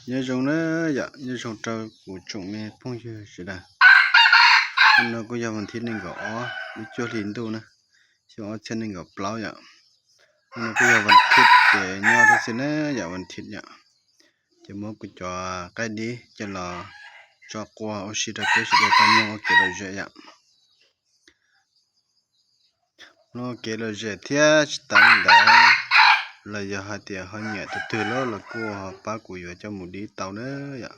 Nyob zoo na yom, nyob zoo rau kuv tsoom me phooj ywg sawv daws. Hnub no kuj yog vas thib nees nkaum ob lub cuaj hli ntuj na, xyoo ob txhiab nees nkaum plaub yom. Hnub no kuj yog vas thib ces nyob rau xwb na yom, vas thib yom. Ces muab kuv cov qaib dib coj los tso quaj ua si rau peb sawv daws tau mloog ua kev lom zem yom. Mloog ua kev lom zem thiab tsis tas li ntawd los yog hais tias ho nyiam tus twg los los kuj ho pab kuv yuav coj mus dib tau na yom.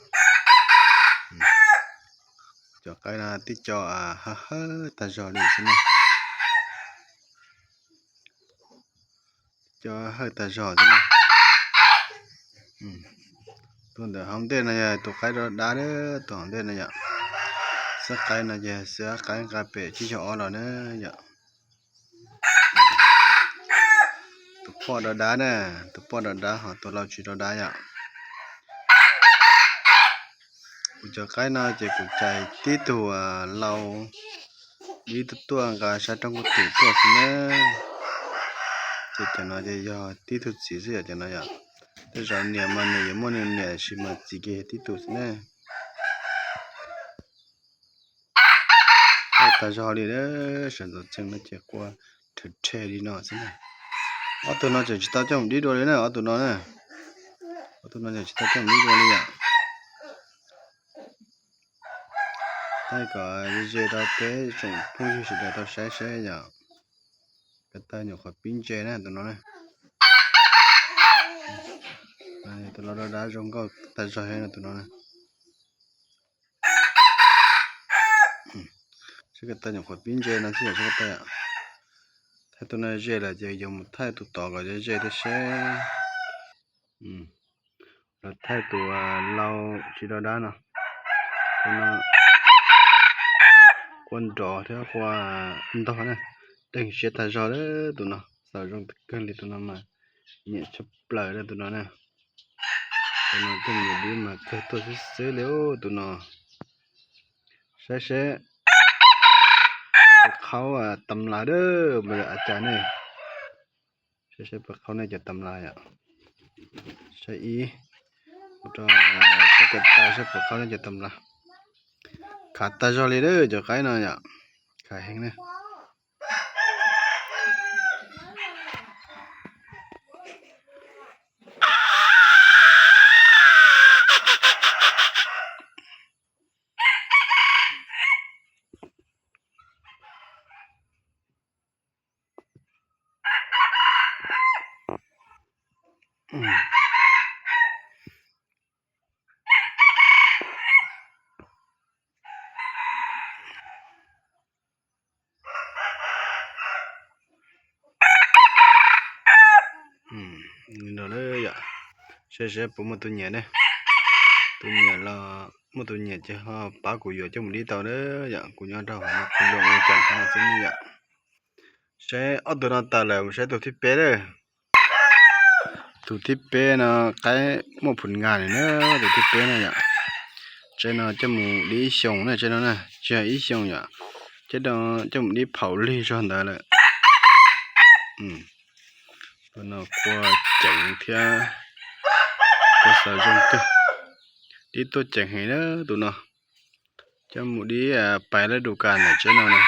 Cov qaib no tib co hawj hawj tag zog li xwb na. Tib co hawj tag zog xwb na. Tus ntawm hauv ntej no yog tus qaib dab dab, tus hauv ntej no yom. Xab qaib no ces xab qaib nqa pem tsib caug ob los na yom. Tus poj dab dab na, tus poj dab dab ho tus lau tsis dab dab yom. Kuv cov qaib no ces kuv cais tib tug lau dib tuaj tuaj nqa sab roob kuj twm tuaj xwb na. Ces cov no ces yog tib tug txiv xwb yom, cov no yom. Tej zaum niam mas nws yuav muaj nws niam sis mas txiv ces yog tib tug xwb na. Hawj tag zog li, sawv ntxov txheej no ces quaj rhe rhe li no xwb na. Ob tug no tseem tsis tau coj mus dib dua li na, ob tug no na. Ob tug no tseem tsis tau coj mus dib dua li yom. Thaij kom ze ze rau peb tsoom phooj ywg sawv daws tau saib saib yom. Ko taw nyuam qhuav pib ntse na tus no na. Tus lau dab dab zoo nkauj tag zog no tus no na. Seb ko taw nyuam qhuav pib ntse no xwb yom, seb ko taw. Thaij tus no ze lawm ces yuav mus thaij tus tod kom ze ze thiab seb. Los thaij tus lau tsis dab dab no. Tus no qua nrov thiab qua ntog na. Deeg siab tag zog lawm tus no, xaus zoo kawg li tus no mas nyiam tshaj plaws lawm tus no na. Tus no coj mus dib mas kawg tuaj xwb xwb li tus no. Saib seb puas qhaub tam las dab a cas ne. Saib seb puas qhaub nej cov tam las yom. Saib ib, rau saib ko taw saib puas qhaub nej cov tam las. Khav tag zog li lawm cov qaib no yom. Khav heev na. Saib seb puas muaj tus nyiam ne. Tus nyiam los muaj tus nyiam ces ho pab kuv yuav coj mus dib tau na yom. Kuv nyob rau hauv no kuv los ua cas no xwb ne yom. Saib ob tug no tas lawm mus saib tus thib peb lawm. Tus thib peb no qaib muaj phum nkas na, tus thib peb no yom. Tsev no coj mus dib ib xyoos na, tsev no na tsis yog ib xyoos yom. Tsev no coj mus dib phaum lig zog ntawd lawm. Tus no qua ceev thiab qua xaws zoo kawg. Dib tuaj ceev heev na tus no. Coj mus dib pais lab du kas ntawm tsev no na.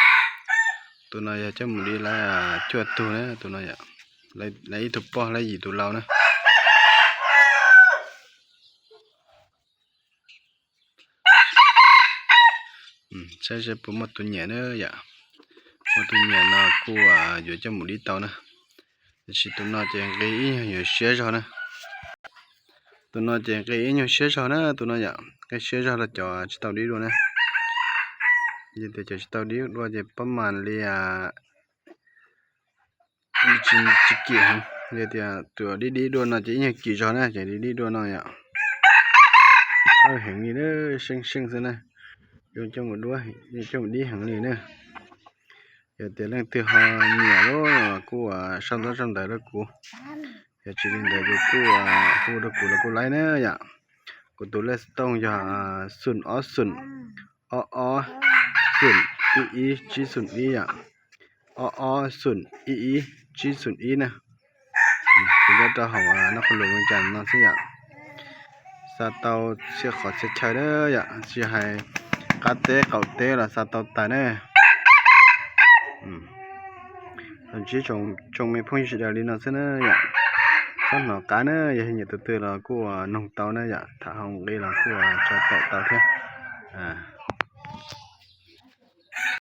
Tus no yog coj mus dib lab cuaj tug na tus no yom. Lab ib tug poj lab yim tus lau na. Saib seb puas muaj tus nyiam na yom. Muaj tus nyiam no kuj yuav coj mus dib tau na. Tiam sis tus no ces nqi ib nyuag yuav siab zog na. Tus no ces nqi ib nyuag siab zog na tus no yom. Nqi siab zog rau cov tsis tau dib dua na. Yog tias cov tsis tau dib dua ces pab mas li tsis kim heev. Yog tias tus dib dib dua no ces ib nyuag kim zog na, ces dib dib dua no yom. Hawj heev li na, seej seej xwb na. Zoo coj mus dib heev li na. Yog tias leej twg ho nyiam los kuj sau ntaub sau ntawv rau kuv. Yog tsis li ntawd ces kuj hu rau kuv los kuj laib na yom. Kuv tus lej tooj yog xoom ob xoom, ob ob xoom ib ib tsib xoom ib yom. Ob ob xoom ib ib tsib xoom ib na. Kuv nyob rau hauv Naj Qhua Luas Vees Cas no xwb yom. Xa tau txhia qhov txhia chaw na yom, tsis hais qab teb qaum teb los xa tau tas na. Ntsib tsoom me phooj ywg sawv daws li no xwb na yom. Txhob hnov qab na, yog nyiam tus twg los kuj noog tau na yom, tham hauv nqi los kuj tso tawm tau thiab.